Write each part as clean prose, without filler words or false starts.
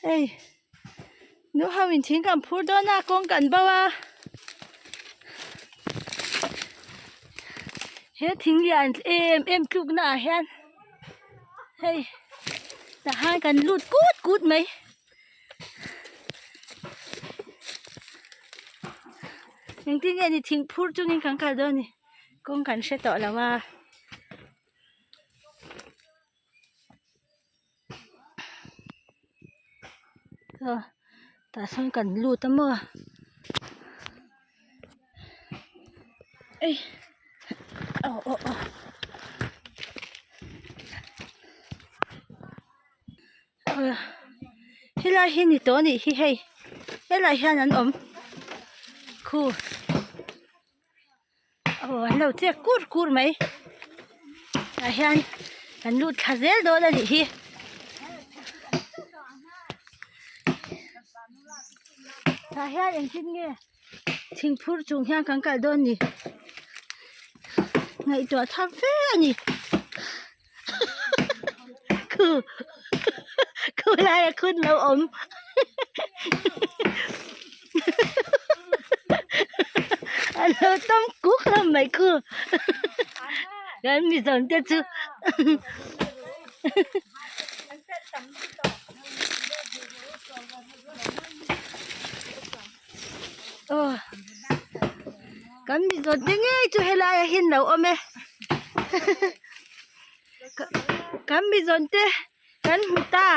Hei nu ho in thing kan phur dawn a kawng kan bo a he thing lian em em tluk na ah hian hei tah hian kan lut kut kut mai. Engtin nge ni thing phur chungin kan kal dawn ni kawng kan hre tawh lo a. Aw tah sawn kan lut a maw ei aw aw aw helai hi ni tawh a nih hi hei helaiah hian an awm khu. Aw an lo chek kur kur mai tah hian kan lut thla zel dawn a nih hi tah hian engtin nge thing phur chung hian kan kal dawn ni ngaihtuah thar fe a ni khu khu laia khun lo awm. A lo tawm kuk hlawm mai khu kan mi zawn te chu aw kan mi zawn te ngei chu helai ah hian lo awm e kan mi zawn te. Kan hmu ta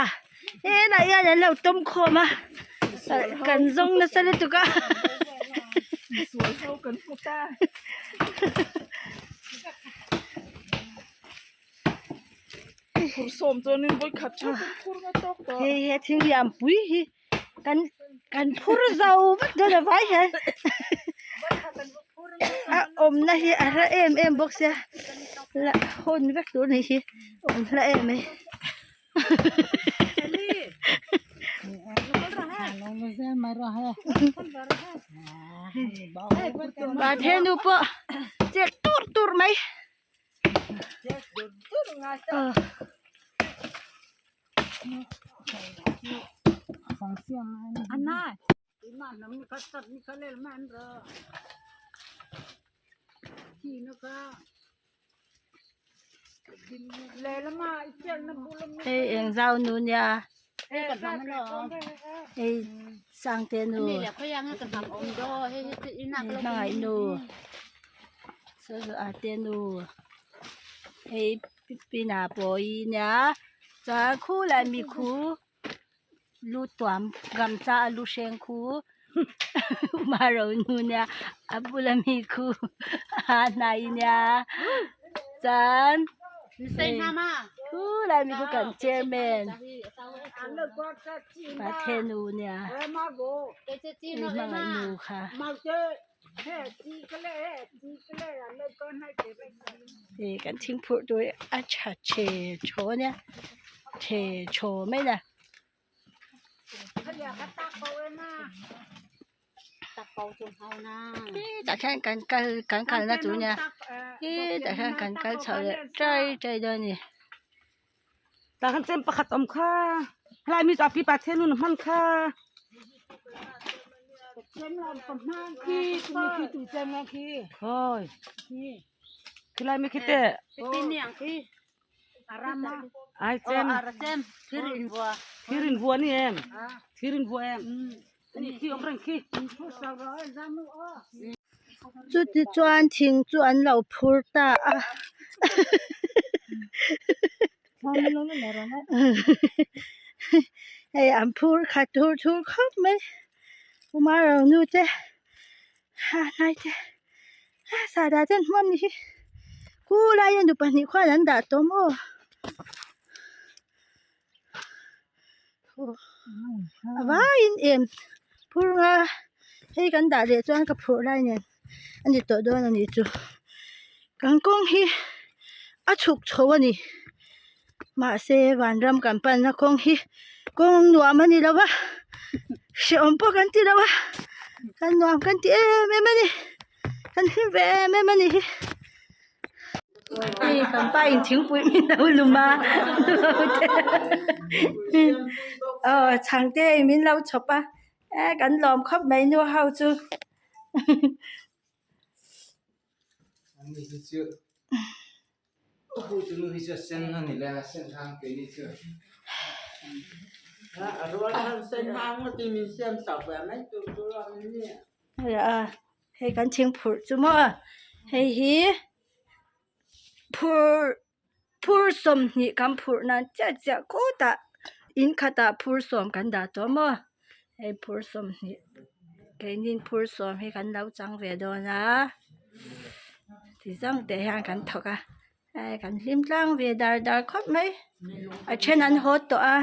helai hian an lo tawm khawm a kan zawng nasa lutuk a hei he thing lian pui hi kan kan phur zo vek dawn a vai hian a awmna hi a hla em em bawk sia la hawn vek tur a nih hi awm hla em mai Pathian nu pawh chet tur tur mai. Hei eng zau nu nia hei sangte nu hmangaih nu ate nu hei pina pawh hi nia chuan khulai mi khu lu tuam gamcha a lu hreng khu maro nu nia a bula mi khu a hnai nia chuan khulai mi khu kan chairman pathian nu nia hmangaih nu kha. Hei kan thing phurh tur hi a tha chhe chhaw a nia chhe chhaw mai a ni. Tah hian kan kal kan kalna tur a nia hetah hian kan kal chho leh tai tai dawn a ni. Tah khan chem pakhat awm kha helai mi chu a pipa thel nun a hman kha. Khawi khilai mi khi teh ai chem thir in vua ni em thir in vua em ani khi awm reng khi. Chuti chuan thing chu an lo phur ta a hei an phur khat thur thur khawp mai Kumar nu te ha hnai te sahdah te an hmuam ni hi khulai ah nu pahnih khuan an dah tawh maw a vaiin em phur nga hei kan dah leh chuan ka phurh lai nen a ni tawh dawn a nih chu kan kawng hi a chhuk chho a ni mahse vanram kan panna kawng hi kawng nuam a ni lo va hrehawm pawh kan ti lo va kan nuam kan ti em em a ni kan hlim ve em em a ni hi. Hei kan pa in thingpui min lo lum a aw chhang te hei min lo chhawp a e kan lawm khawp mai nu ho chu. Hei kan thing phurh chu maw hei hi phur phur 20 kan phurh nan chiah chiah khutah in khatah phur 10 kan dah tawh maw hei phur 20 keinin phur 10 hi kan lo chang ve dawn a ti zawng te hian kan thawk a hei kan hlim tlang ve dar dar khawp mai a then an haw tawh a.